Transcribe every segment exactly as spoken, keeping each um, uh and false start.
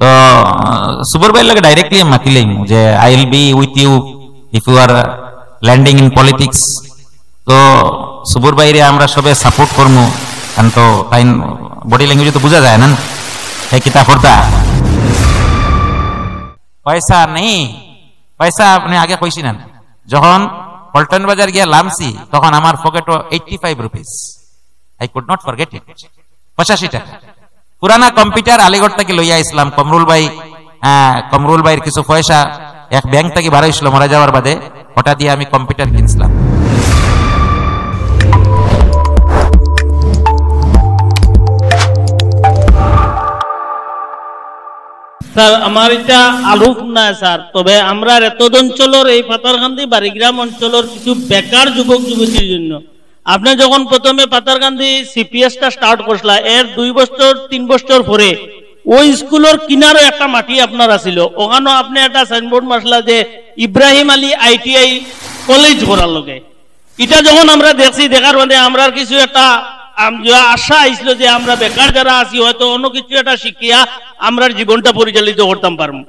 তো আহ, সুবর ভাইর লগে ডাইরেক্টলি মাতিলাইমু যে I will be with you if you are landing in politics। তো সুবর ভাইরে আমরা সবে সাপোর্ট করমু, কারণ তো তাইন বডি ল্যাঙ্গুয়েজ তো বুঝা যায় না, হে কিতা করতা। পয়সা নেই, পয়সা আপনি আগে কইছি না, যখন পল্টন বাজার গিয়া লামছি তখন আমার পকেটও eighty five rupees, I could not forget it, পঁচাশি টাকা। পুরানা কম্পিউটার আলিগড় থাকি লইয়া আইছিলাম, কমরুল ভাই, আহ, কমরুল ভাইর কিছু পয়সা এক ব্যাংক থাকি বার অইছিল মারা যাওয়ার বাদে, ওটা দিয়া আমি কম্পিউটার কিনছিলাম। স্যার, আমার ইটা আরোপ না স্যার, তবে আমরার এতদ অঞ্চলর, এই পাথারকান্দি বাড়িগ্রাম অঞ্চলর কিছু বেকার যুবক যুবতীর জন্য, আপনে যখন প্রথমে পাথারকান্দি সিপিএসটা স্টার্ট করছিলা, এর দুই বছর তিন বছর পরে ওই স্কুলর কিনারো একটা মাটি আপনার আছিল, ওখানো আপনে একটা সাইনবোর্ড মারছিলা যে ইব্রাহিম আলী আইটিআই কলেজ করার লগে। ইটা যখন আমরা দেখছি, দেখার বাদে আমরার কিছু একটা আম-, যে আশা আইছিল যে আমরা বেকার যারা আছি হয়তো অন্য কিছু একটা শিখিয়া আমরার জীবনটা পরিচালিত করতাম পারমু।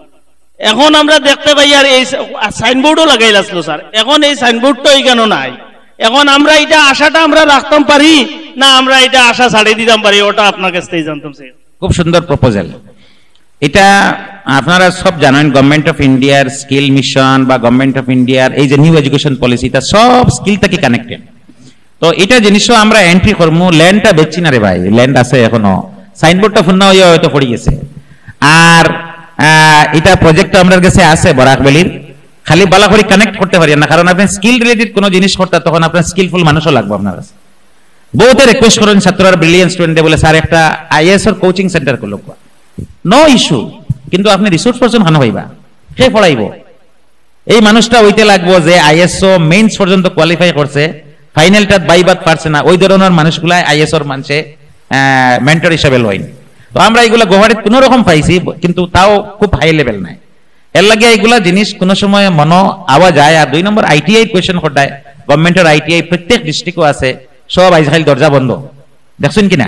এখন আমরা দেখতে পাই আর এই সা-, সাইনবোর্ডও লাগাইল আসলো স্যার, এখন এই সাইনবোর্ডটা এখানো নাই। এখন আমরা ইটা আশাটা আমরা রাখতাম পারি না আমরা ইটা আশা ছাড়ি দিতাম পারি, ওটা আপনার কাছ থেকে জানতাম চাই। খুব সুন্দর প্রপোজাল। এটা আপনারা সব জানেন, গভর্নমেন্ট অফ ইন্ডিয়ার স্কিল মিশন বা গভর্নমেন্ট অফ ইন্ডিয়ার এই যে নিউ এডুকেশন পলিসি, এটা সব স্কিল থেকে কানেক্টেড। তো এটা জিনিসও আমরা এন্ট্রি করমু। ল্যান্ডটা বেচছি না রে ভাই, ল্যান্ড আছে এখনো, সাইনবোর্ডটা ফুন্না হইয়া হয়তো পড়ে গেছে। আর আহ, এটা প্রজেক্ট আমরার কাছে আছে বরাক ভ্যালির, খালি বালা করে কানেক্ট করতে পারি না, কারণ আপনি স্কিল রিলেটেড কোনো জিনিস করতে তখন আপনার স্কিলফুল মানুষও লাগবে আপনার কাছে। বহুতে রিকোয়েস্ট করেন ছাত্ররা, ব্রিলিয়ান্ট স্টুডেন্টে বলে, "স্যার, একটা আইএএস এর কোচিং সেন্টার করলো।" নো ইস্যু, কিন্তু আপনি রিসোর্স পারসন খানো পাইবা, কে পড়াইবো? এই মানুষটা হইতে লাগবো যে আইএসও মেইনস পর্যন্ত কোয়ালিফাই করছে, ফাইনালটা বাইবাত পারছে না, ওই ধরনের মানুষগুলাই আইএসওর মানুষে মেন্টর হিসাবে লইন। তো আমরা এগুলা গুয়াহাটিত কোনো রকম পাইছি, কিন্তু তাও খুব হাই লেভেল নাই। এর লাগে এগুলা জিনিস কোনো সময় মনো আওয়া যায়। আর দুই নম্বর, আইটিআই কোয়েশ্চেন করডায়, গভর্নমেন্টর আইটিআই প্রত্যেক ডিস্ট্রিক্টও আছে, সব আইজকাল দরজা বন্ধ, দেখছেন কি না?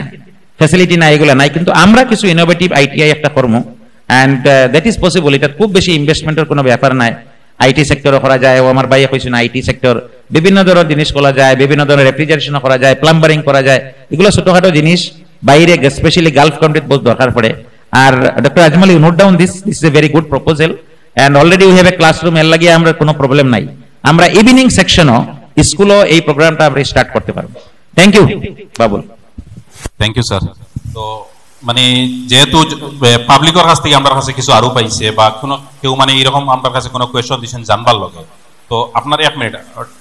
ফ্যাসিলিটি নাই, এগুলা নাই, কিন্তু আমরা কিছু ইনোভেটিভ আইটিআই একটা করমু। And that is possible. এটা খুব বেশি ইনভেস্টমেন্টের কোনো ব্যাপার নাই। আইটি সেক্টরও করা যায়, ও আমার ভাইয়ে কইছেন আইটি সেক্টর, বিভিন্ন ধরনের জিনিস করা যায়, বিভিন্ন ধরনের রেফ্রিজারেশনও করা যায়, প্লাম্বারিং করা যায়, এগুলো ছোটখাটো জিনিস বাইরে, স্পেশালি গালফ কান্ট্রিত বহুত দরকার পড়ে। আর ডক্টর Ajmal, you note down this, this is a very good proposal and already we have a classroom, এর লাগিয়া আমরা কোনো প্রবলেম নাই। আমরা ইভিনিং সেকশনও স্কুলও এই প্রোগ্রামটা আমরা স্টার্ট করতে পারবো। Thank you Babul. Thank you sir. তো মানে যেহেতু পাবলিকর কাছ থেকে আমরার কাছে কিছু আরোপ আইছে বা কোনো কেউ মানে এরকম আমরার কাছে কোনো কোয়েশ্চন দিছেন জানবার লগে, তো আপনার এক মিনিট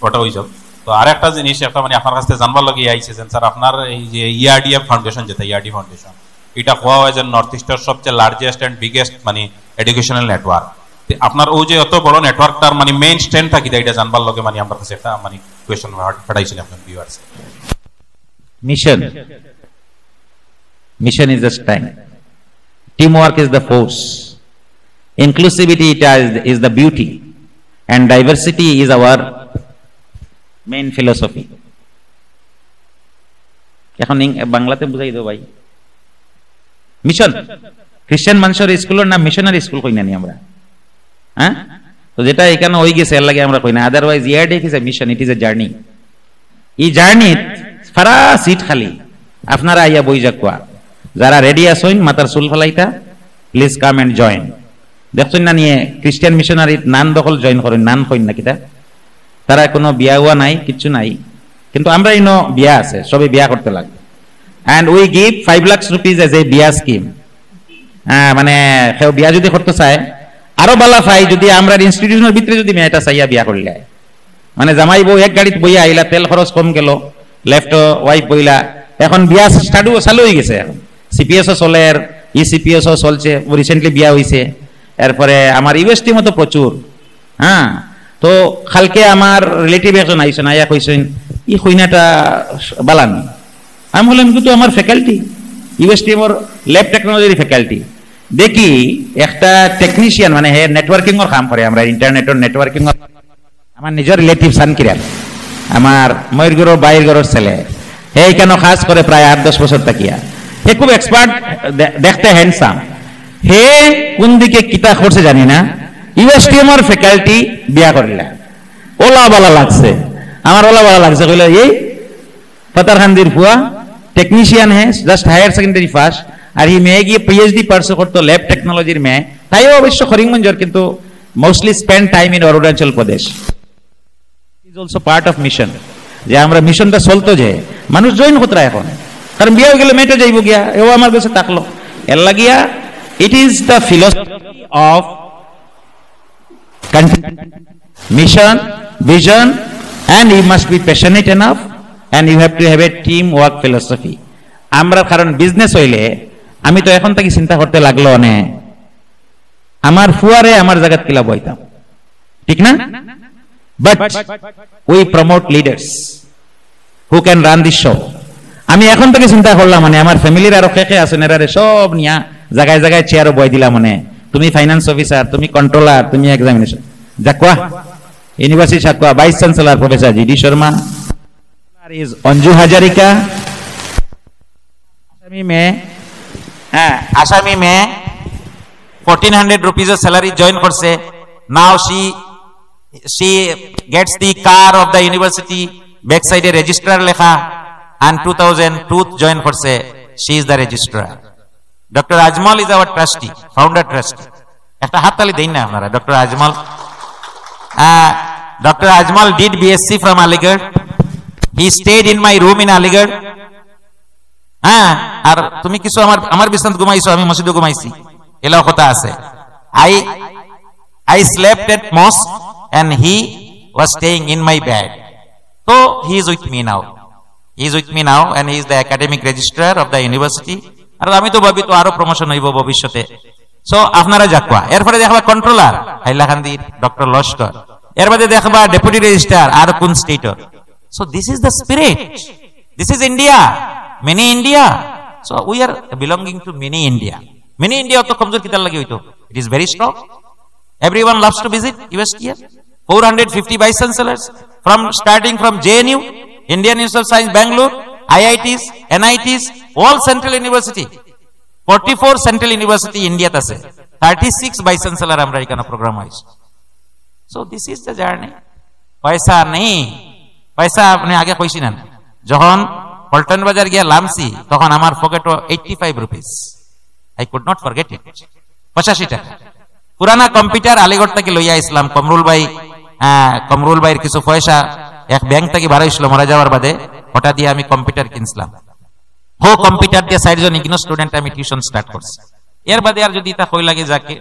ওটা হয়ে যাক। তো আর একটা জিনিস একটা মানে আপনার কাছ থেকে জানবার লগে আইছে যে স্যার আপনার এই যে ইআরডিএফ ফাউন্ডেশন, যেটা ইআরডি ফাউন্ডেশন, এটা হওয়া হয় যে নর্থ ইস্টের সবচেয়ে লার্জেস্ট অ্যান্ড বিগেস্ট মানে এডুকেশনাল নেটওয়ার্ক। আপনার ওই যে অত বড় নেটওয়ার্কটার মানে মেইন স্ট্রেংথটা কিতা, এটা জানবার লগে মানে আমার কাছে একটা মানে কোয়েশ্চন পাঠাইছেন আপনার viewers. Mission. Mission is the strength. Teamwork is the force. Inclusivity it is, is the beauty. And diversity is our main philosophy. এখন ইং-, বাংলাতে বুঝাই দেও ভাই। মিশন, খ্রিস্টান মানুষের স্কুলের নাম মিশনারি স্কুল কই না নি আমরা? হ্যাঁ, তো যেটা এখানে হয়ে গেছে এর লাগে আমরা কই না। Otherwise, E R D F is a mission, it is a journey. এই জার্নি ফারা সিট খালি, আপনারা আইয়া বই যাকুয়া। যারা রেডি আছইন মাথার চুল ফালাইতা, please come and join. দেখছইন না নিয়ে খ্রিস্টান মিশনারি নান দখল জয়েন করেন, নান কইন না কিতা? তারা কোনো বিয়া হুয়া নাই, কিচ্ছু নাই, কিন্তু আমরা ইনো বিয়া আছে, সবে বিয়া করতে লাগবে। And we give five lakhs rupees as a বিয়া স্কিম। হ্যাঁ, মানে কেউ বিয়া যদি করতে চায়, আরো ভালা পাই যদি আমরা ইনস্টিটিউশনের ভিতরে যদি মেয়েটা চাইয়া বিয়া করলে, মানে জামাই বউ এক গাড়িত বইয়া আইলা, তেল খরচ কম গেল, লেফট ওয়াইফ বইলা, এখন বিয়া স্টার্ট চালু হয়ে গেছে। এখন সিপিএসও চলের, ই সিপিএসও চলছে, রিসেন্টলি বিয়া হইছে। এরপরে আমার ইউএসটি মতো প্রচুর, হ্যাঁ। তো কালকে আমার রিলেটিভ একজন আইসেন, আইয়া কইসেন, "ই কইনাটা বালানি।" আমি বললাম, "কিন্তু আমার ফ্যাকাল্টি, ইউএসটি আমার ল্যাব টেকনোলজির ফ্যাকাল্টি।" দেখি একটা টেকনিশিয়ান, মানে হে নেটওয়ার্কিং এর কাম করে, আমরা ইন্টারনেটের নেটওয়ার্কিং। আমার নিজের রিলেটিভ সানকিরান, আমার ময়ূরগুড়র বাইর ঘরের ছেলে, হে এখানে কাজ করে প্রায় আট দশ বছর থাকিয়া। হে খুব এক্সপার্ট, দেখতে হ্যান্ডসাম। হে কোন দিকে কিতা করছে জানি না, ইউএসটিএম এর ফ্যাকাল্টি বিয়া করিলা। ওলা বালা লাগছে, আমার ওলা বালা লাগছে, কইলা, "এই পাথারকান্দির ফুয়া, টেকনিশিয়ান হে, জাস্ট হায়ার সেকেন্ডারি পাস, আর হি মেয়ে গিয়ে পিএইচডি পার্সু করতো ল্যাব টেকনোলজির মেয়ে, তাইও অবশ্য করিমগঞ্জর, কিন্তু mostly spend time in Arunachal Pradesh." Is also part of mission, যে আমরা মিশনটা চলতো, যে মানুষ জয়েন করতরা এখন, কারণ বিয়া অইগেলে মেয়েটা যাইবো গিয়া, এও আমার গেছে থাকলো। এর লাগিয়া it is the philosophy of mission, vision, and you must be passionate enough, and you have to have a team work philosophy. আমরা কারণ বিজনেস অইলে আমি তো এখন থাকি চিন্তা করতে লাগলো নে, আমার ফুয়ারে আমার জাগাত কিলা বইতাম, ঠিক না? But we promote leaders who can run this show. আমি এখন থাকি চিন্তা করলাম, মানে, আমার ফ্যামিলির আরো কে কে আছইন, এরারে সব নিয়া জাগায় জাগায় চেয়ারো বই দিলাম, মানে, তুমি ফাইন্যান্স অফিসার, তুমি কন্ট্রোলার, তুমি এক্সামিনেশন। জাকুয়া ইউনিভার্সিটি, জাকুয়া vice chancellor professor G D Sharma, is অঞ্জু হাজারিকা। আসামি মেয়ে, হ্যাঁ, আসামি মেয়ে, fourteen hundred rupees salary join করছে। Now she, she gets the car of the university, back সাইডে রেজিস্ট্রার লেখা, and two thousand two join করছে। She is the registrar. Doctor Ajmal is our trustee, founder trustee. একটা হাততালি দেইন না আপনারা, doctor Ajmal. Doctor Ajmal did BSc from Aligarh. He stayed in my room in Aligarh. হ্যাঁ, আর তুমি কিছু আমার, আমার বিছনাত ঘুমাইছো, আমি মসজিদো ঘুমাইছি, এলাও কথা আছে। I, I slept at mosque and he was staying in my bed. তো he is with me now. He is with me now and he is the academic registrar of the university. আর আমি তো ভাবি তো আরো প্রমোশন অইবো ভবিষ্যতে। So আপনারা জাকুয়া, এরপরে দেখবা কন্ট্রোলার হাইলাকান্দির ডক্টর লস্কর, এর বাদে দেখবা ডেপুটি রেজিস্ট্রার আর কোন stator. So this is the spirit. This is India, mini India. So we are belonging to mini India. Mini India অত কমজোর কিতার লাগি অইতো? It is very strong. Everyone loves to visit USTM. Four hundred fifty vice chancellors, from starting from JNU, Indian Institute of Science Bangalore, আইআইটিস, এনআইটিস, all central university. Forty four central university ইন্ডিয়াত আছে, thirty six vice chancellor আমরা এখানে প্রোগ্রাম অইছে। So this is the journey. পয়সা নেই, পয়সা আপনি আগে কইছি না, যখন পল্টন বাজার গিয়া লামছি, তখন আমার পকেটো eighty five rupees. I could not forget it. পঁচাশি টাকা। পুরানা কম্পিউটার আলিগড় থাকি লইয়া আইছলাম, কমরুল ভাই, আহ, কমরুল ভাইর কিছু পয়সা এক ব্যাংক থাকি বার অইছিল মরা যাওয়ার বাদে, ওটা দিয়া আমি কম্পিউটার কিনছিলাম। হো কম্পিউটার দিয়া চাইরজন ইগনো স্টুডেন্ট আমি টিউশন স্টার্ট করছি। এর বাদে আর যদি ইতা কই লাগে, জাকি-,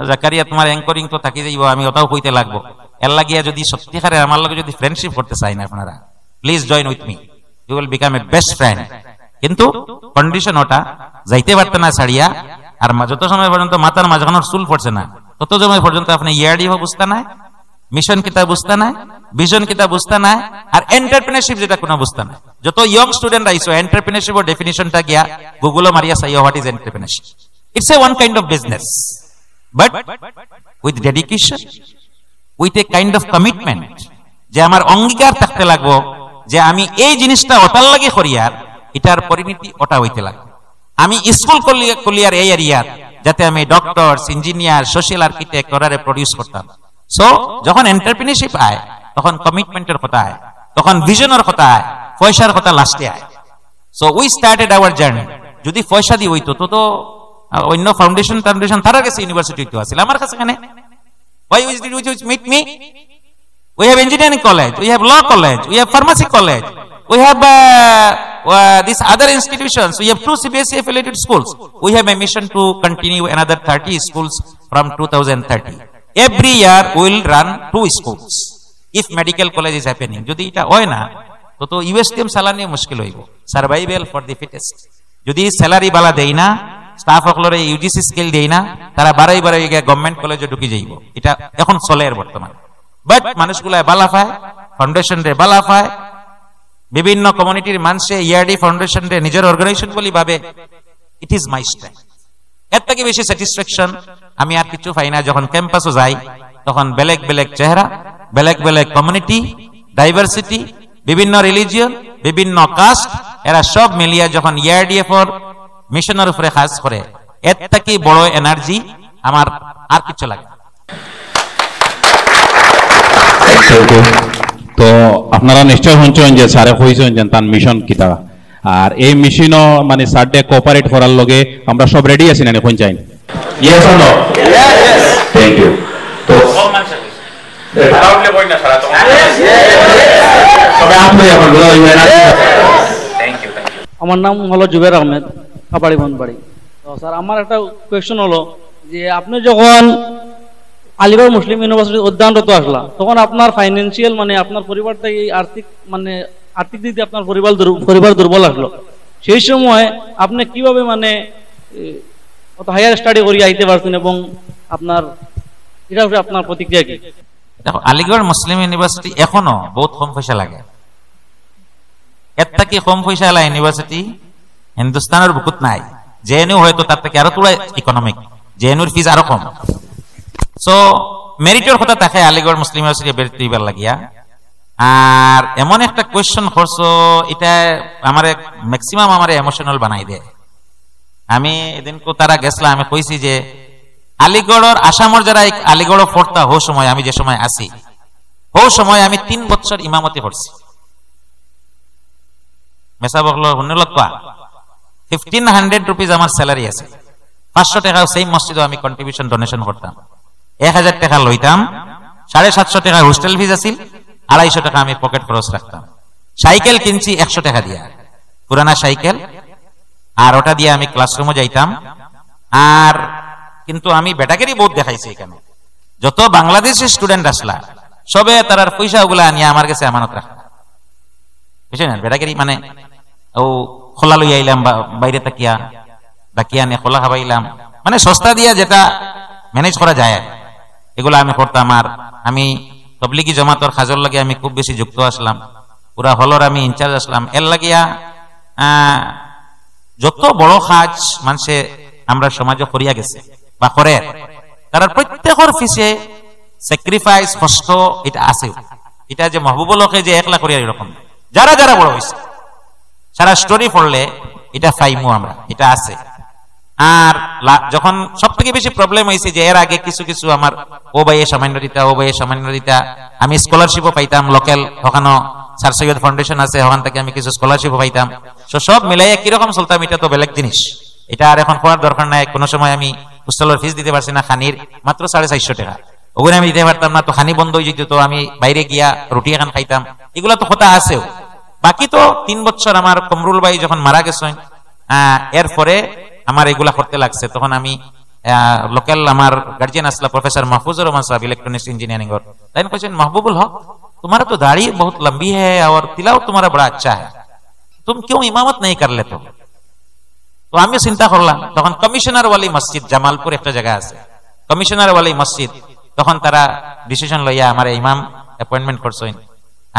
জাকারিয়া, তোমার অ্যাঙ্করিং তো থাকি যাইবো, আমি ওটাও কইতে লাগবো। এর লাগিয়া যদি সত্যিকারে আমার লগে যদি ফ্রেন্ডশিপ করতে চাইন আপনারা, please join with me, you will become a best friend. কিন্তু কন্ডিশন ওটা, যাইতে পারতে না ছাড়িয়া, আর মা-, যত সময় পর্যন্ত মাথার মাঝখানোর চুল পড়ছে না, তত সময় পর্যন্ত আপনি ইআরডিএফ বুঝতা নায়, মিশন কিতা বুঝতা নায়, ভিশন কিতা বুঝতা নায়, আর এন্টারপ্রেনারশিপ যেটা কোনো বুঝতা নায়। যত ইয়ং স্টুডেন্ট আইছো, এন্টারপ্রেনারশিপর ডেফিনিশনটা গিয়া গুগলো মারিয়া চাইও, what is entrepreneurship? It's a one kind of business, but with dedication, with a kind of commitment, যে আমার অঙ্গীকার থাকতে লাগবো যে আমি এই জিনিসটা ওটার লাগি করিয়ার, এটার পরিণতি ওটা অইতে লাগবো। আমি স্কুল খুলিয়া-, খুলিয়ার এই এরিয়ার, যাতে আমি ডক্টরস, ইঞ্জিনিয়ার, সোশ্যাল আর্কিটেক্ট ওরারে প্রডিউস করতাম। সো যখন এন্টারপ্রেনারশিপ আয়, তখন কমিটমেন্টের কথা আয়, তখন ভিশনর কথা আয়, পয়সার কথা লাস্টে আয়। So we started our journey. যদি পয়সা দি অইতো, তো, তো, আহ, অন্য ফাউন্ডেশন টাউন্ডেশন তারার কাছে ইউনিভার্সিটি অইতো আছিল, আমার কাছে কেনে? Why we, we, we meet me? We have engineering college, we have law college, we have pharmacy college, we have, uh, uh, these other institutions, we have two CBSE affiliated schools. We have a mission to continue another thirty schools from two thousand thirty. Every year we will run two schools. If medical college is happening, যদি এটা হয় না, তো, তো ইউএসটিএম চালানি মুশকিল অইবো। Survival for the fittest. যদি স্যালারি বালা দেই না, স্টাফ অকলরে ইউজিসি স্কেল দেই না, তারা বারোই বারোই গিয়া গভর্নমেন্ট কলেজো ঢুকি যাইবো। এটা এখন চলের বর্তমানে। বাট মানুষগুলা বালা পায়, ফাউন্ডেশনরে বালা পায়, বিভিন্ন কমিউনিটির মানুষে ইআরডি ফাউন্ডেশনরে নিজর অর্গানাইজেশন বুলি ভাবে। It is my strength. এর থাকি বেশি স্যাটিসফ্যাকশন আমি আর কিছু পাই না। যখন ক্যাম্পাসো যাই, তখন বেলেগ বেলেগ চেহারা, বেলেগ বেলেগ কমিউনিটি, ডাইভার্সিটি, বিভিন্ন রিলিজিয়ন, বিভিন্ন কাস্ট, এরা সব মিলিয়া যখন ইআরডিএফর মিশনর উপরে কাজ করে, এর থাকি বড় এনার্জি আমার আর কিছু লাগে না। তো আপনারা নিশ্চয় শুনছেন যে স্যারে কইছেন যে তার মিশন কিতা, আর এই মিশনও মানে স্যাররে কোঅপারেট করার লগে আমরা সব রেডি আছি না, কোন চাই? Yes or no? Thank you. তো Loudly কই না সারা, তখন তবে আপনি এখন বোঝা যাবে না। Thank you, thank you. আমার নাম হলো জুবের আহমেদ, কাপাড়ি বনবাড়ি। তো স্যার, আমার একটা কোয়েশ্চন হলো যে আপনি যখন আলিগড় মুসলিম ইউনিভার্সিটি অধ্যয়নরত আসলা, তখন আপনার ফাইন্যান্সিয়াল, মানে আপনার পরিবার থেকে এই আর্থিক, মানে আর্থিক দিক দিয়ে আপনার পরিবার দুর্ব- পরিবার দুর্বল আসলো, সেই সময় আপনি কিভাবে মানে এ, অত হায়ার স্টাডি করিয়া আইতে পারছেন এবং আপনার এটা উপরে আপনার প্রতিক্রিয়া কি? দেখো, আলিগড় মুসলিম ইউনিভার্সিটি এখনো বহুত কম পয়সা লাগে। এর থাকি কম পয়সা আলা ইউনিভার্সিটি হিন্দুস্তানর বুকুত নাই। জেএনইউ হয়তো তার থাকি আরো থুড়া ইকোনমিক, জেএনইউর ফিজ আরো কম। সো মেরিটর কথা থাকে আলিগড় মুসলিম ইউনিভার্সিটি বেরতে দিবার লাগিয়া। আর এমন একটা কোয়েশ্চন করছো, এটা আমারে ম্যাক্সিমাম আমারে ইমোশনাল বানাই দেয়। আমি এদিন কো তারা গেছলা, আমি কইছি যে আলিগড়র, আসামর যারা এক আলিগড় পড়তা হো সময়, আমি যে সময় আছি, হো সময় আমি তিন বছর ইমামতি করছি। মেসা বকলো হুন্নে লক্কা ফিফটিন হান্ড্রেড রুপিজ আমার স্যালারি আছে, পাঁচশো টাকা সেই মসজিদে আমি কন্ট্রিবিউশন ডোনেশন করতাম, এক হাজার টাকা লইতাম, সাড়ে সাতশো টাকা হোস্টেল ফিজ আছিল, আড়াইশো টাকা আমি পকেট খরচ রাখতাম। সাইকেল কিনছি একশো টাকা দিয়া, পুরানা সাইকেল, আর ওটা দিয়ে আমি ক্লাসরুমে যাইতাম। আর কিন্তু আমি বেটাগিরি বহুত দেখাইছি এখানে। যত বাংলাদেশি স্টুডেন্ট আসলা, সবে তারার পয়সা ওগুলা আনিয়া আমার গেছে আমানত রাখলা। বুঝছেন? বেটাগিরি মানে ও খোলা লই আইলাম বা-, বাইরে তাকিয়া ডাকিয়া আনে খোলা খাবাইলাম, মানে সস্তা দিয়া যেটা ম্যানেজ করা যায় আর কি। এগুলা আমি করতাম। আর আমি তবলিগি জমাতর কাজর লগে আমি খুব বেশি যুক্ত আসলাম, পুরা হলর আমি ইনচার্জ আসলাম। এর লাগিয়া আহ, যত বড় কাজ মানষে আমরা সমাজে করিয়া গেছে বা করে, তারার প্রত্যেকর পিছে স্যাক্রিফাইস, কষ্ট, এটা আছে। এটা যে মাহবুবুল হকে যে একলা করিয়া এরকম না। যারা যারা বড় হইছে, সারা স্টোরি পড়লে এটা পাইমু আমরা, এটা আছে। আর লা-, যখন সব থেকে বেশি প্রবলেম হইছে যে এর আগে কিছু কিছু আমার ও ভাইয়ে সামান্য দিতা, ও ভাইয়ে সামান্য দিতা, আমি স্কলারশিপও পাইতাম লোকাল, ওখানো স্যার সৈয়দ ফাউন্ডেশন আছে, ওখান থেকে আমি কিছু স্কলারশিপও পাইতাম। তো সব মিলাইয়া কিরকম চলতাম, এটা তো বেলেগ জিনিস। এটা আর এখন করার দরকার নাই। কোনো সময় আমি হোস্টেলর ফিজ দিতে পারছি না, খানির মাত্র সাড়ে চারশো টাকা, ওগুলো আমি দিতে পারতাম না, তো খানি বন্ধ হয়ে যেত, তো আমি বাইরে গিয়া রুটি এখন খাইতাম। এগুলা তো কথা আছেও। বাকি তো তিন বছর আমার কমরুল ভাই যখন মারা গেছেন, আহ, এরপরে আমার এগুলা করতে লাগছে। তখন আমি লোকাল আমার গার্জিয়ান আসলা প্রফেসর মাহফুজুর রহমান সাহেব, ইলেকট্রনিক্স ইঞ্জিনিয়ারিং ওর, তাই কইছেন, "মাহবুবুল হক, तुम्हारा तो दाढ़ी बहुत लंबी है और तिलावत तुम्हारा बड़ा अच्छा है, तुम क्यों इमामत नहीं कर लेते हो?" তো আমিও চিন্তা করলাম, তখন কমিশনার ওয়ালি মসজিদ, জামালপুর একটা জায়গা আছে, কমিশনার ওয়ালি মসজিদ, তখন তারা ডিসিশন লইয়া আমার ইমাম অ্যাপয়েন্টমেন্ট করছেন।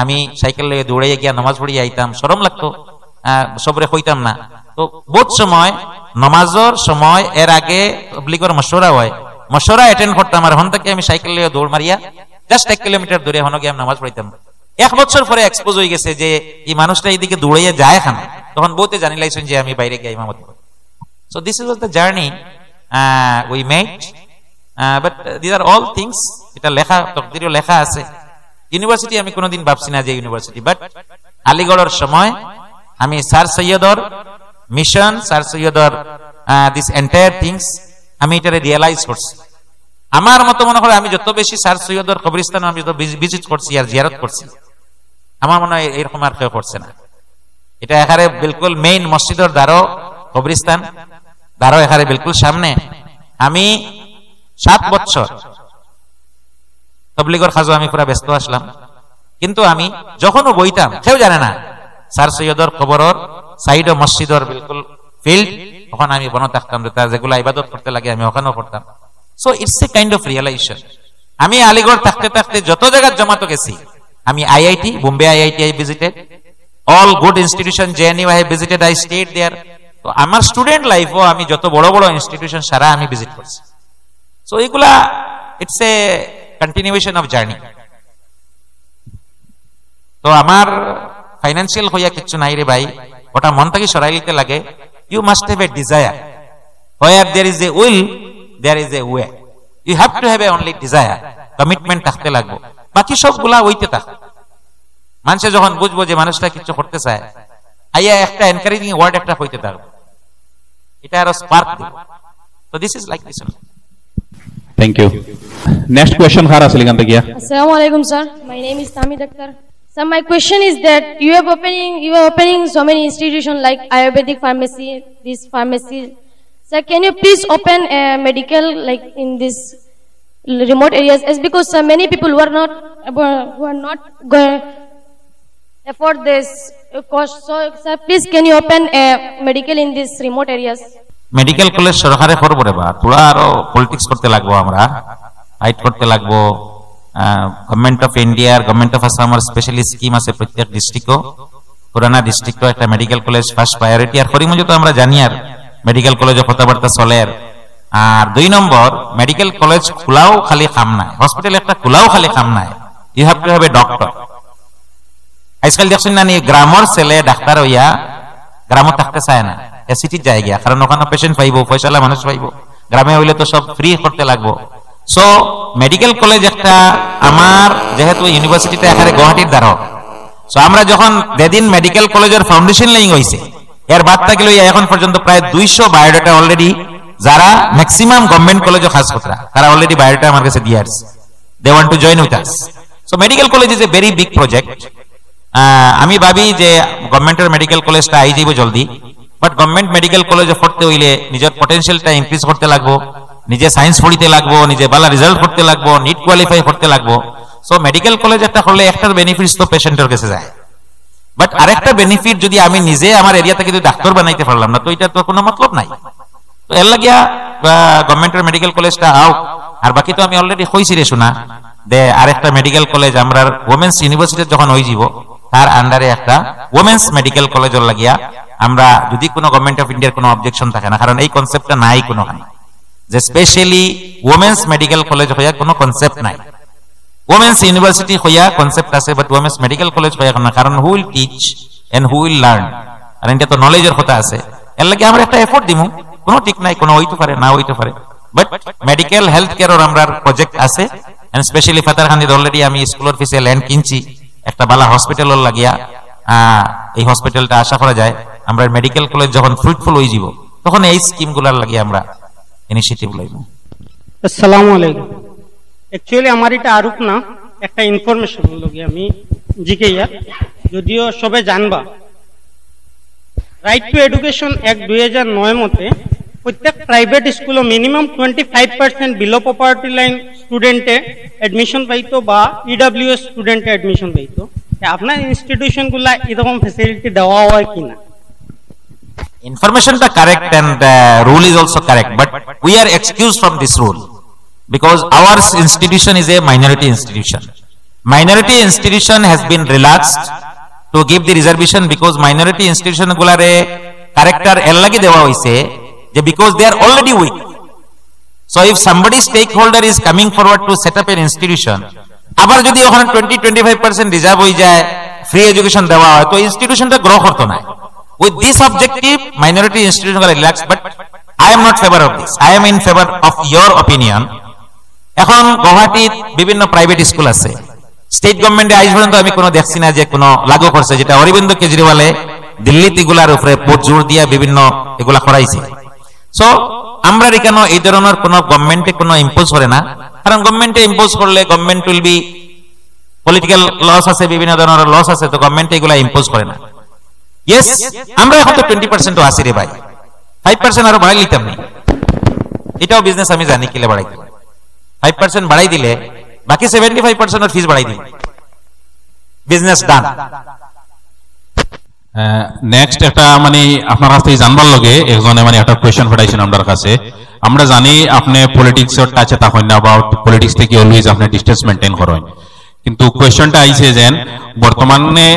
আমি সাইকেল লইয়া দৌড়াইয়া গিয়া নামাজ পড়িয়া আইতাম, শরম লাগতো, আহ, সবরে কইতাম না। তো বহুত সময় নামাজর সময় এর আগে তবলিগর মশওরা হয়, মশওরা অ্যাটেন্ড করতাম, আর হন থেকে আমি সাইকেল লইয়া দৌড় মারিয়া জাস্ট এক কিলোমিটার দূরে হনো গিয়া আমি নামাজ পড়িতাম। এক বছর পরে এক্সপোজ হয়ে গেছে যে এই মানুষটা এইদিকে দৌড়াইয়া যায় এখানে, তখন বহুতে জানিলাইছেন যে আমি বাইরে গিয়া ইমামতি করি। So this is the journey, uh, we made, uh, but, uh, these are all things, এটা লেখা, তকদিরও লেখা আছে। ইউনিভার্সিটি আমি কোনোদিন ভাবছি না যে ইউনিভার্সিটি, বাট আলিগড়র সময় আমি স্যার সৈয়দর মিশন, স্যার সৈয়দর, আহ, this entire things আমি এটারে রিয়েলাইজ করছি। আমার মতো মনে করে আমি যত বেশি স্যার সৈয়দর কবরস্থান আমি যত ভিজিট করছি আর জিয়ারত করছি, আমার মনে হয় এরকম আর কেউ করছে না। এটা এখানে বিলকুল মেইন মসজিদর দ্বারো কবরস্থান, দ্বারো এখানে বিলকুল সামনে। আমি সাত বছর তবলিগর কাজো আমি পুরা ব্যস্ত আসলাম, কিন্তু আমি যখনও বইতাম, কেউ জানে না, স্যার সৈয়দর কবরর সাইডো মসজিদর বিলকুল ফিল্ড, ওখানে আমি বনো থাকতাম, যেটা যেগুলা ইবাদত করতে লাগে আমি ওখানেও করতাম। So it's a kind of realization. আমি আলিগড় থাকতে থাকতে যত জায়গার জমাতো গেছি, আমি IIT, Bombay IIT I visited, all good institution, JNU I visited, I stayed there. তো আমার স্টুডেন্ট লাইফও আমি যত বড় বড় ইনস্টিটিউশন সারা আমি ভিজিট করছি। সো এগুলা, it's a continuation of journey. তো আমার ফাইন্যান্সিয়াল হইয়া কিচ্ছু নাই রে ভাই, ওটা মন থেকে সরাই নিতে লাগে। You must have a desire. Where there is a will, there is a way. You have to have a only desire, commitment থাকতে লাগবো। বাকি সবগুলা অইতে থাকবো। মানুষে যখন বুঝবো যে মানুষটা কিছু করতে চায়, আইয়া একটা এনকারেজিং ওয়ার্ড একটা কইতে থাকবো, এটা আরো স্পার্ক দিবো। So this is like this only. Thank you. Next question কার আছিল এখান থেকে? Assalamu alaikum, sir. My name is Tamid Akhtar. Sir, my question is that you have opening, you are opening so many institutions like Ayurvedic pharmacy, this pharmacy. Sir, can you please open a medical, like, in this remote areas? As because, sir, many people who are not, who are not going afford this cost. So, sir, please, can you open a medical in this remote areas? Medical college সরকারে করবো রে বা, তোরা আরো পলিটিক্স করতে লাগবো, আমরা ফাইট করতে লাগবো। গভর্নমেন্ট অফ ইন্ডিয়ার, গভর্নমেন্ট অফ আসামর স্পেশালি স্কিম আছে প্রত্যেক ডিস্ট্রিক্টও। পুরানা ডিস্ট্রিক্টও একটা মেডিকেল কলেজ ফার্স্ট প্রায়োরিটি। আর করিমগঞ্জে তো আমরা জানি, আর মেডিকেল কলেজে কথাবার্তা চলের। আর দুই নম্বর, মেডিকেল কলেজ খোলাও খালি কাম নায়, হসপিটাল একটা খোলাও খালি কাম নায়। You have to have a doctor. আজকাল দেখছইন না নি, গ্রামর ছেলে ডাক্তার অইয়া গ্রামো থাকতে চায় না, এ সিটিত যায় গিয়া, কারণ ওখানো পেশেন্ট পাইবো, পয়সালা মানুষ পাইবো। গ্রামে অইলে তো সব ফ্রি করতে লাগবো। সো মেডিকেল কলেজ একটা, আমার যেহেতু ইউনিভার্সিটিটা এখানে গুয়াহাটির দ্বারা, সো আমরা যখন যেদিন মেডিকেল কলেজের ফাউন্ডেশন লেইং অইছে, এর বাদ থাকি লইয়া এখন পর্যন্ত প্রায় দুইশো বায়োডাটা অলরেডি, যারা ম্যাক্সিমাম গভর্নমেন্ট কলেজে কাজ কররা, তারা অলরেডি বায়োডাটা আমার কাছে দিয়া আসছে। They want to join with us. So medical college is a very big project. আমি ভাবি যে গভর্নমেন্টর মেডিকেল কলেজটা আই যাইবো জলদি, বাট গভর্নমেন্ট মেডিকেল কলেজে পড়তে অইলে নিজের পটেনশিয়ালটা ইনক্রিজ করতে লাগবো, নিজে সায়েন্স পড়িতে লাগবো, নিজে ভালা রেজাল্ট করতে লাগবো, নিট কোয়ালিফাই করতে লাগবো। সো মেডিকেল কলেজ একটা করলে একটার বেনিফিটস তো পেশেন্টর কাছে যায়, বাট আরেকটা বেনিফিট যদি আমি নিজে আমার এরিয়া থাকি যদি ডাক্তার বানাইতে পারলাম না, তো এটা তো কোনো মতলব নাই। তো এর লাগিয়া গভর্নমেন্টর মেডিকেল কলেজটা আউক। আর বাকি তো আমি অলরেডি কইছি রে শোনা, দে আরেকটা মেডিকেল কলেজ আমরার উইমেন্স ইউনিভার্সিটি যখন অইযিবো, তার আন্ডারে একটা উইমেন্স মেডিকেল কলেজর লাগিয়া আমরা যদি কোনো গভর্নমেন্ট অফ ইন্ডিয়ার কোনো অবজেকশন থাকে না, কারণ এই কনসেপ্টটা নাই কোনোখানে, যে স্পেশালি উইমেন্স মেডিকেল কলেজ অইয়া কোনো কনসেপ্ট নাই। উইমেন্স ইউনিভার্সিটি অইয়া কনসেপ্ট আছে, বাট উইমেন্স মেডিকেল কলেজ অইয়া না, কারণ who will teach and who will learn? আর এটা তো নলেজর কথা আছে, এর লাগি আমরা একটা এফোর্ট দিমু, কোনো ঠিক নাই, কোনো অইতো পারে, না অইতো পারে, বাট মেডিকেল হেলথ কেয়ারর আমরার প্রজেক্ট আছে। এন্ড স্পেশালি পাথারকান্দিত অলরেডি আমি স্কুলর পিছে ল্যান্ড কিনছি একটা ভালা হসপিটালর লাগিয়া। আহ, এই হসপিটালটা আশা করা যায় আমরা মেডিকেল কলেজ যখন ফ্রুটফুল অইযিবো, তখন এই স্কিমগুলার লাগিয়া আমরা ইনিশিয়েটিভ লইমু। আসসালামু আলাইকুম। অ্যাকচুয়ালি আমার এটা আরোপ না, একটা ইনফরমেশন লগে আমি জিকাইয়ার, যদিও সবে জানবা। রাইট টু এডুকেশন অ্যাক্ট দুই হাজার নয় মতে প্রত্যেক প্রাইভেট স্কুলো minimum twenty five percent below poverty line স্টুডেন্টে অ্যাডমিশন পাইতো বা ইডাব্লিউএস স্টুডেন্টে অ্যাডমিশন পাইতো। তে আপনার ইনস্টিটিউশনগুলা এরকম ফ্যাসিলিটি দেওয়া হয় কিনা? Information টা correct and the rule is also correct, but we are excused from this rule because our institution is a minority institution. Minority institution has been relaxed to give the reservation because minority institution গুলারে ক্যারেক্টার এর লাগি দেওয়া হইছে যে because they are already weak. So if somebody stakeholder is coming forward to set up an institution, আবার যদি ওখানে twenty twenty five percent reserve হয়ে যায়, ফ্রি এডুকেশন দেওয়া হয়, তো ইনস্টিটিউশনটা গ্রো করতো না। With this objective, minority institution are relaxed, but I am not favor of this. I am in favor of your opinion. এখন গুয়াহাটির বিভিন্ন প্রাইভেট স্কুল আছে, স্টেট গভর্নমেন্টে আজ পর্যন্ত আমি কোনো দেখছি না যে কোনো লাগু করছে, যেটা অরবিন্দ কেজরিওয়ালে দিল্লিত এগুলার উপরে বহুত জোর দিয়া বিভিন্ন এগুলা করাইছে। সো আমরা এখানে এই ধরনের কোনো গভর্নমেন্টে কোনো ইম্পোজ করে না, কারণ গভর্নমেন্টে ইম্পোজ করলে government will be political loss আছে, বিভিন্ন ধরনের লস আছে, তো গভর্নমেন্টে এগুলা ইম্পোজ করে না। ইয়েস, আমরা এখন তো টোয়েন্টি পার্সেন্টও আছি রে ভাই, ফাইভ পার্সেন্ট আরো বাড়াই নিতাম নি। এটাও বিজনেস আমি জানি কিলে বাড়াই দিলে, ফাইভ পার্সেন্ট বাড়াই দিলে বাকি সেভেন্টি ফাইভ পার্সেন্ট ফিস বাড়াই দিলে বিজনেস ডান। নেক্সট একটা মানে আপনার কাছ থেকে জানবার লগে একজনে মানে একটা কোয়েশ্চেন পাঠাইছেন আমরার কাছে। আমরা জানি আপনি পলিটিক্সর টাচে থাকেন না বা পলিটিক্স থেকে অলওয়েজ আপনি ডিস্টেন্স মেনটেন করেন, কিন্তু কোয়েশ্চেনটা আইছে যে বর্তমানে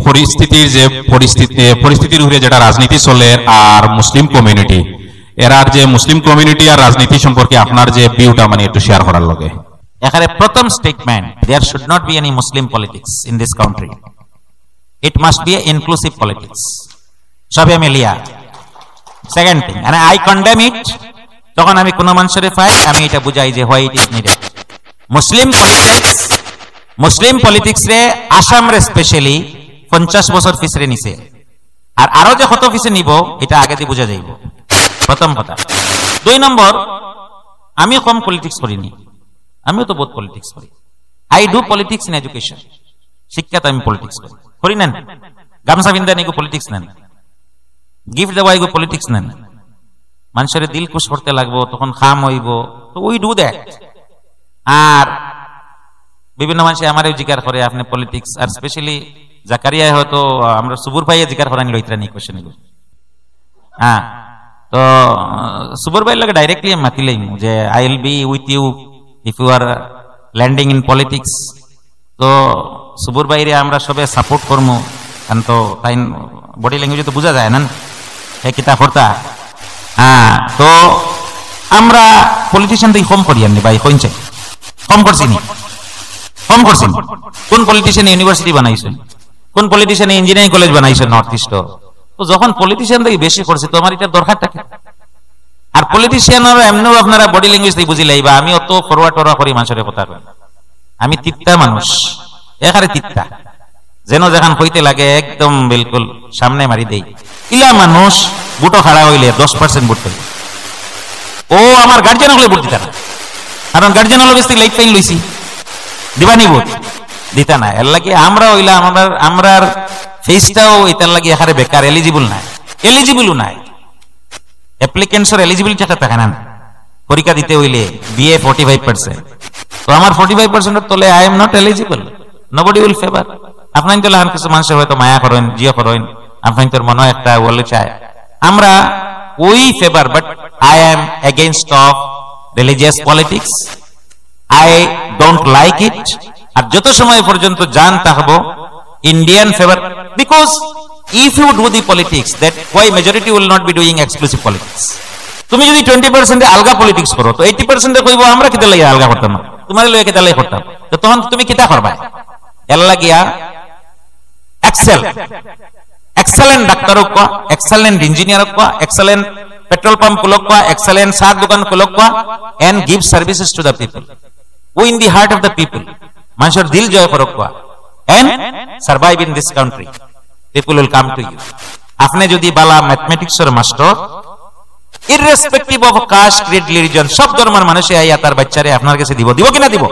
পরিস্থিতির যে পরিস্থিতি, পরিস্থিতির উপরে যেটা রাজনীতি চলে আর মুসলিম কমিউনিটি, এরার যে মুসলিম কমিউনিটি আর রাজনীতি সম্পর্কে আপনার যে ভিউটা মানে একটু শেয়ার করার লগে। এখানে প্রথম statement, there should not be any Muslim politics in this country. It must be a inclusive politics. সবে মিলিয়া। Second thing, and I condemn it তখন আমি কোনো মানুষরে পাই, আমি এটা বুঝাই যে why it is needed। মুসলিম পলিটিক্স, মুসলিম পলিটিক্স রে আসাম রে স্পেশালি পঞ্চাশ বছর পিছরে নিছে, আর আরো যে কত পিছে নিব, এটা আগেদি বুঝা যাইব। প্রথম কথা। দুই নম্বর, আমি কম পলিটিক্স করিনি, আমিও তো বহুত পলিটিক্স করি। I do politics in education। শিক্ষাত আমি পলিটিক্স করি, করি না? গামছা পিন্দা নিগু পলিটিক্স নেন, গিফট দেওয়া এগু পলিটিক্স নেন, মানুষের দিল খুশ করতে লাগবো, তখন কাম হইব, তো we do that। আর বিভিন্ন মানুষে আমারেও জিকার করে, আপনি পলিটিক্স, আর স্পেশালি জাকারিয়ায় হয়তো, আমরা সুবুর ভাইয়ে জিকার করানি লইতরা নি কোশ্চেন এগুলো। হ্যাঁ, তো আহ, সুবুর ভাইর লগে ডাইরেক্টলি আমি মাতি লইমু যে I will be with you if you are landing in politics। তো সুবুর ভাইরে আমরা সবে সাপোর্ট করমু, কারণ তো তাই বডি ল্যাঙ্গুয়েজ তো বুঝা যায় না, হে কিতা করতা। হ্যাঁ, তো আমরা পলিটিশিয়ান তো কম করি এমনি ভাই, কইছে কম করছি নি, কম করছি নি। কোন পলিটিশিয়ান ইউনিভার্সিটি বানাইছেন, কোন পলিটিশিয়ান ইঞ্জিনিয়ারিং কলেজ বানাইছেন নর্থ ইস্ট? তো যখন পলিটিশিয়ান থেকে বেশি করছে, তো আমার এটা দরকারটা কি? আর পলিটিশিয়ান এমনিও আপনারা বডি ল্যাঙ্গুয়েজ দিয়ে বুঝিলাই বা আমি অত ফরওয়ার্ড টরওয়ার্ড করি মানুষের কথা কই। আমি তিত্তা মানুষ, একারে তিত্তা, যেন যেখান কইতে লাগে একদম বিলকুল সামনে মারি দেই। ইলা মানুষ ভোটো খাড়া হইলে দশ পার্সেন্ট ভোট পাই। ও আমার গার্জিয়ান হলে ভোট দিতা না, কারণ গার্জিয়ান হলে বেশি লাইট ফাইন লইছি, দিবানি ভোট? দিতা না। এর লাগি আমরা হইলাম, আমরা, আমরার ফেসটাও এটার লাগি এখানে বেকার, এলিজিবল নাই, এলিজিবলও নাই। অ্যাপ্লিকেন্টসর এলিজিবিলিটি একটা থাকে না, পরীক্ষা দিতে হইলে বিএ ফর্টি ফাইভ পার্সেন্ট, তো আমার ফর্টি ফাইভ পার্সেন্টর তলে I am not eligible, nobody will favor। আপনার তো লাহান কিছু মানুষের হয়তো মায়া করেন, জিও করেন, আপনার তোর মনে একটা বলে চায়, আমরা we favor, but I am against of religious politics, I don't like it। আর যত সময় পর্যন্ত জান থাকবো, Indian favor, because if you do the politics, that why majority will not be doing exclusive politics? তুমি যদি টোয়েন্টি পার্সেন্টে আলগা পলিটিক্স করো, তো এইটি পার্সেন্টে কইবো আমরা কিতা লাগি আলগা করতাম না, তোমার লগে কিতা লাগি করতাম, তো তখন তুমি কিতা করবা? এর লাগিয়া এক্সেল, এক্সেলেন্ট ডাক্তার হোক, এক্সেলেন্ট ইঞ্জিনিয়ার হোক, এক্সেলেন্ট পেট্রোল পাম্প খুলক, এক্সেলেন্ট চার দোকান খুলক, and give services to the people, win the heart of the people। মানুষের দিল জয় করক, and survive in this country, people will come to you। আপনি যদি বালা ম্যাথমেটিক্সের master, irrespective of caste, creed, religion, সব ধর্মের মানুষে আইয়া তার বাচ্চারে আপনার কাছে দিব, দিব কিনা দিব?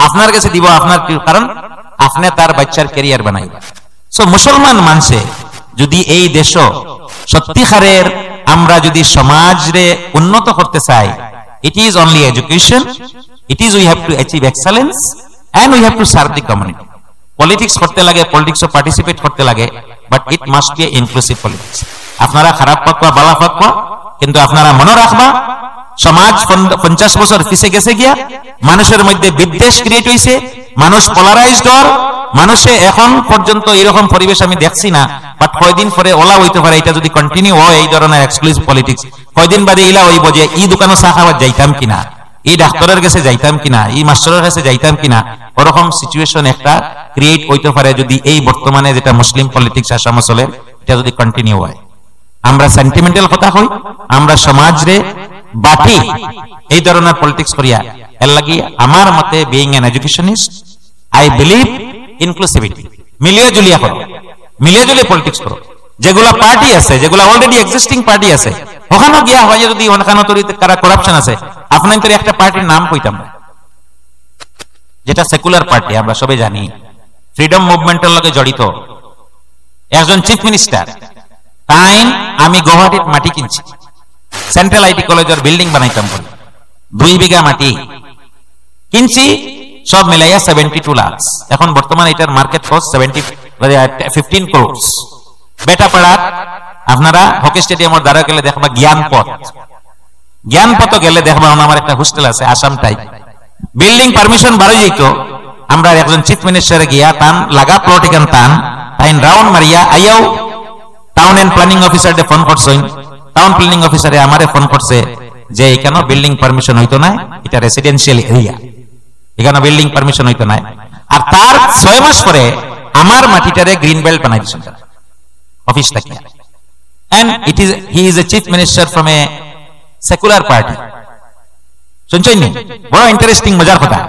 আপনার কাছে দিব, আপনার কি, কারণ আপনি তার বাচ্চার ক্যারিয়ার বানাইবা। সো মুসলমান মানষে যদি এই দেশ সত্যিকারের আমরা যদি সমাজরে উন্নত করতে চাই, it is only education, it is we have to achieve excellence and we have to serve the community। Politics করতে লাগে, পলিটিক্সও পার্টিসিপেট করতে লাগে, but it must be a inclusive politics। আপনারা খারাপ পাকবা, বালা পাকবা, কিন্তু আপনারা মনে রাখবা, সমাজ পন-, পঞ্চাশ বছর পিছে গেছে গিয়া, মানুষের মধ্যে বিদ্বেষ ক্রিয়েট হইছে, মানুষ পোলারাইজড অর, মানুষে এখন পর্যন্ত এরকম পরিবেশ আমি দেখছি না, বাট কয়দিন পরে ওলা হইতে পারে, এটা যদি কন্টিনিউ হয় এই ধরনের এক্সক্লুসিভ পলিটিক্স, কয়দিন বাদে ইলা হইব যে ই দোকানো চা খাওয়ার যাইতাম কিনা, ই ডাক্তারের কাছে যাইতাম কিনা, ই মাস্টারের কাছে যাইতাম কিনা, ওরকম সিচুয়েশন একটা ক্রিয়েট হইতে পারে যদি এই বর্তমানে যেটা মুসলিম পলিটিক্স আসামে চলে, এটা যদি কন্টিনিউ হয়। আমরা সেন্টিমেন্টাল কথা কই, আমরা সমাজরে বাটি এই ধরনের পলিটিক্স করিয়া। এর লাগি আমার মতে, being an educationist, I believe inclusivity, মিলিয়া জুলিয়া করো, মিলিয়া জুলিয়া পলিটিক্স করো। যেগুলা পার্টি আছে, যেগুলা অলরেডি এক্সিস্টিং পার্টি আছে, ওখানে গিয়া হয় যদি ওখানে তৈরি তারা করাপশন আছে, আপনার তৈরি একটা পার্টির নাম কইতাম না, যেটা সেকুলার পার্টি, আমরা সবাই জানি, ফ্রিডম মুভমেন্টের লগে জড়িত একজন চিফ মিনিস্টার, তাইন আমি গুয়াহাটিত মাটি কিনছি, সেন্ট্রাল আইটি কলেজের বিল্ডিং বানাইতাম বলে, দুই বিঘা মাটি কিনছি, সব মিলাইয়া সেভেন্টি টু লাখস। এখন বর্তমানে এটার market cost seventy, fifteen crores. বেটাপাড়াত আপনারা হকি স্টেডিয়ামের দ্বারা গেলে দেখবা জ্ঞানপথ, জ্ঞানপথ গেলে দেখবা, আমার একটা হোস্টেল আছে আসাম টাইপ, বিল্ডিং পারমিশন বারো যাইতো। আমরা একজন চিফ মিনিস্টারে গিয়া তান লাগা প্লট এখান তান, তাইন রাউন্ড মারিয়া আইয়াও টাউন এন্ড প্ল্যানিং অফিসাররে ফোন করছইন, টাউন প্ল্যানিং অফিসারে আমারে ফোন করছে যে এখানে বিল্ডিং পারমিশন হইতো না, এটা রেসিডেন্সিয়াল এরিয়া, এখানে বিল্ডিং পারমিশন হইতো না। আর তার ছয় মাস পরে আমার মাটিটারে গ্রিন বেল্ট বানাই দিচ্ছেন তারা অফিস থেকে। And it is, he is a chief minister from a secular party. শুনছেন নি? বড় ইন্টারেস্টিং, মজার কথা।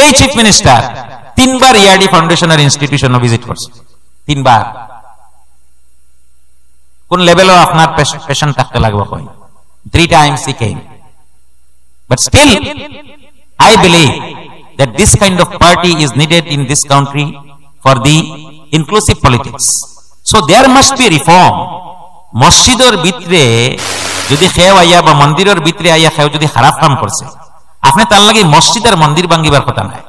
এই চিফ মিনিস্টার তিনবার ইয়ারডি ফাউন্ডেশনের ইনস্টিটিউশনও ভিজিট করছে, তিনবার। কোন লেভেলও আপনার প্যাশন থাকতে লাগবে? কই, three times he came. But still, I believe that this kind of party is needed in this country for the inclusive politics. So there must be reform. মসজিদর ভিতরে যদি কেউ আইয়া বা মন্দিরর ভিতরে আইয়া কেউ যদি খারাপ কাম করছে, আপনি তার লাগি মসজিদ আর মন্দির ভাঙ্গিবার কথা নাই।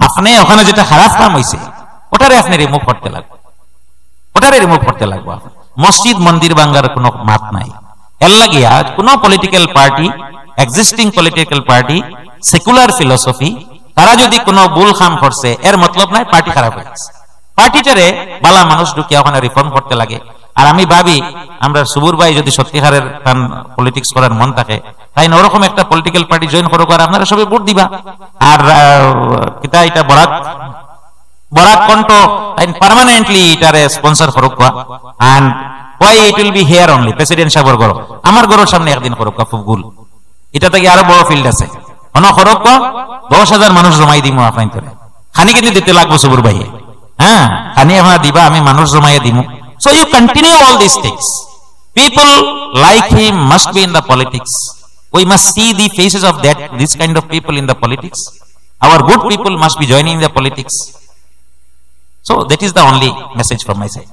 আপনি ওখানে যেটা খারাপ কাম হইছে, ওটারে আপনি রিমুভ করতে লাগবে, ওটারে রিমুভ করতে লাগবে। মসজিদ মন্দির ভাঙ্গার কোনো মাত নাই। এর লাগিয়া কোনো political party, existing political party, secular philosophy, তারা যদি কোনো ভুল কাম করছে, এর মতলব নাই পার্টি খারাপ হয়ে গেছে। পার্টিটারে বালা মানুষ ঢুকিয়া ওখানে রিফর্ম করতে লাগে। আর আমি ভাবি, আমরা সুবুর ভাই যদি সত্যিকারের তান পলিটিক্স করার মন থাকে, তাইন ওরকম একটা পলিটিক্যাল পার্টি জয়েন করুক, আর আপনারা সবাই ভোট দিবা। আর আহ, কিতা এটা বরাক, বরাক কণ্ঠ, তাইন পার্মানেন্টলি এটারে স্পন্সর করুক। And why it will be here only, president সাহেবর ঘর, আমার ঘরর সামনে একদিন করুক ফুফগুল। এটা থেকে আরো বড় ফিল্ড আছে। অনো করুক, দশ হাজার মানুষ জমাই দিমু আপনার করে। খানি কিন্তু দিতে লাগবো সুবুর ভাই। হ্যাঁ, খানি আপনারা দিবা, আমি মানুষ জমাইয়া দিমু। So you continue all these things. People like him must be in the politics. We must see the faces of that, this kind of people in the politics. Our good people must be joining the politics. So that is the only message from my side.